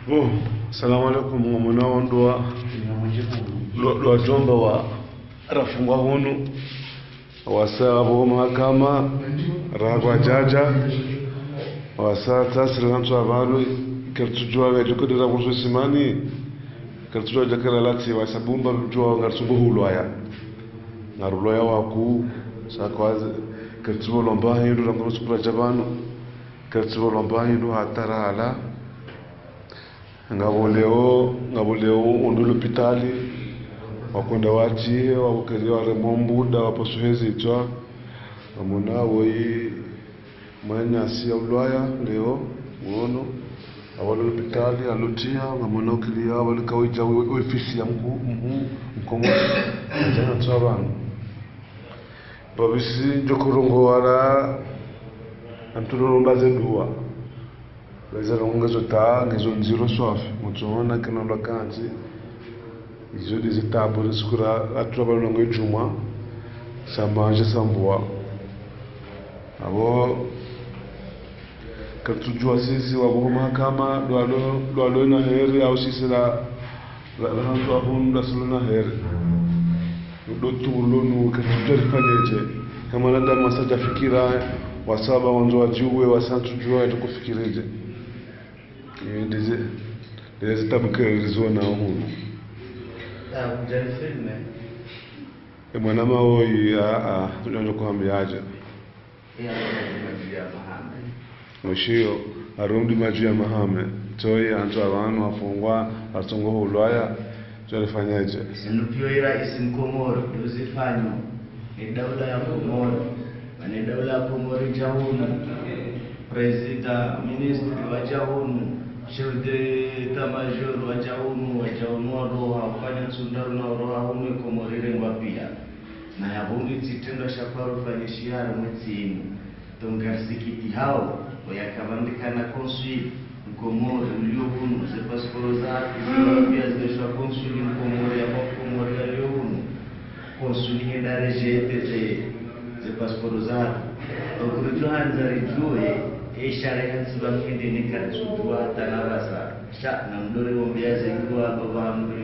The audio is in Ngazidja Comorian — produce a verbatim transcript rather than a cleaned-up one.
Bon, salamu alaikum, ngamwona wandru wa, wa, wa djomba wa rafungwa hunu. Wasa apvo mahakama, rakwa djadja. Wasa tsasi la ntsu apvanu, karitsudjuwa ngadjo kedera kusu simani. Karitsudjuwa djakara lati, wasa bumba mdjuwa ngaritsungo hulwaya. Ngarulwaya waku, sa kwaze, karitsuvo lomba hindru, rangu sukura djapvanu. Karitsuvo lomba hindru hata rahala. Ngapvo leo, ngapvo leo wandru lopitali, wakwenda watsihe, wakukeri waremwa mbuda, wapasuhe zitswa. Ngamwona woyi mwananyasi ya ulwaya, leo, mwono. Apvo lopitali, alotsiha, ngamwona ukiliya, apvo lika wudja we, we ofisi ya mkuu, mkuu, mkomori. Djana tswa pvanu. Pvapvisi ndjo korongowa la, antsu lolomba ze duwa. Leza longo ngezo ta, ngezo ndziro swafi. Mutsuona kena lwa kantsi. Izo ndizo zitabu za sukura, atula pvanu longo djumwa. Samanje sambwa. Apvo, karitsudjuwa sisi wapvo mahakama, lwalo, lwalo na heri, au sisi la, la, la hantsu apvo, la silo na heri. Ndo tulo nu, karitsudjuwa rifanyedje. Hama nanda masa djafikira, wasaba wandzo wadjuwe, wasa ntsudjuwa, yatoko fikiredje. Eh, ndize, ndize zitabu kere rizona hunu. Ah, kudjali filme. E mwana mawoyi, a, a, tunyanyo kuhambiadje. Iya, madji ya mahame. Mwishiyo, arumdi madji ya mahame. Tsoyi, antsu apvanu, afungwa, aritsongo hulwaya, tsoyi rifanyedje. Inu piyo ira isi Mkomori, nduzifanyo, ne daula ya Komori, ne daula ya Komori dja hunu, président, ministre wadja hunu, chef d'état-major wadja hunu, wadja hunu waroha, ufanya ntsu ndraru na waroha hunu, Komori irengwa piya. Na yapvo nge tsitrendwa sha paro fanyishiha harumwa entsi inu. Tonga risikitihao, oyakapvandikana consul Mkomori uliyo hunu, ze pasiporo zahatru, zinu piya zileshwa consul Mkomori, yapvo Mkomori yaliyo hunu. Consul hende aredjete ze, ze pasiporo zahatru. Okuridjo handza ridjuwe, e sharia ntsi pvanu hende ne karitsudjuwa hata na pvasa. Sha, na mdori wombeya ze duwa, baba mdori